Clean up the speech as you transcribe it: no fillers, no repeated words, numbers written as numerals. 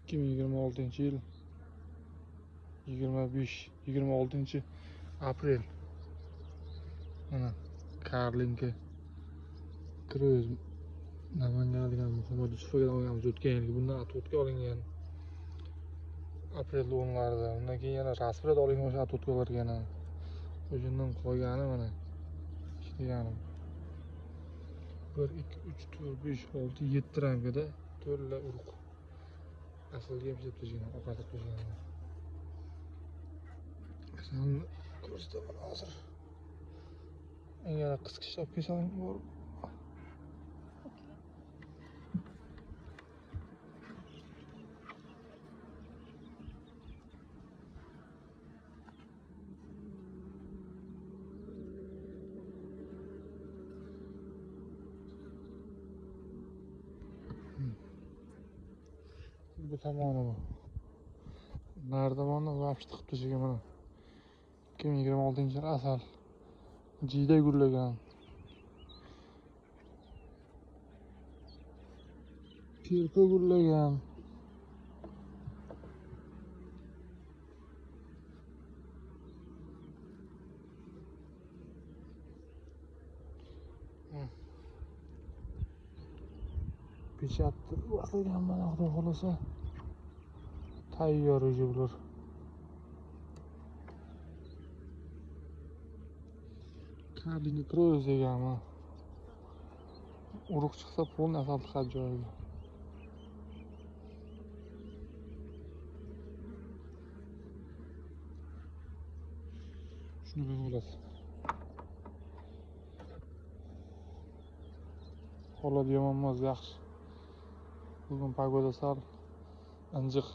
2026-yil 25-26 aprel. Mana Karlinka Kroz Namangan degan Muhammad Yusuf akadan olganmiz o'tgan yilgi. Bundan atotga olingan aprel 10larida. Undan keyin yana rasbrad olingan o'sha atotga olargan. O'shandan qolgani mana ishlaganim. 1 2 3 4 5 6 7 ramkada to'la urug'. Asalga ham ishlab tashlagan, oqartirib tashlagan. Asalni ko'rsataman hozir. Yana qisqichda olib kelsam borib. Bu tomoni bu. Nari tomonni вообще tiqib tashlagan mana. 2026-yil asal jiyda gullagan. Terka gullagan. Pechatni boshlagan mana, xudo xolasa. Tayyor уже bular. Karlinka Kroz deganmi? Urug' chiqsa polni asal tiqadi joyiga. Shunaqa holat. Holat yomon emas, yaxshi. Bugun pogoda sal injiq.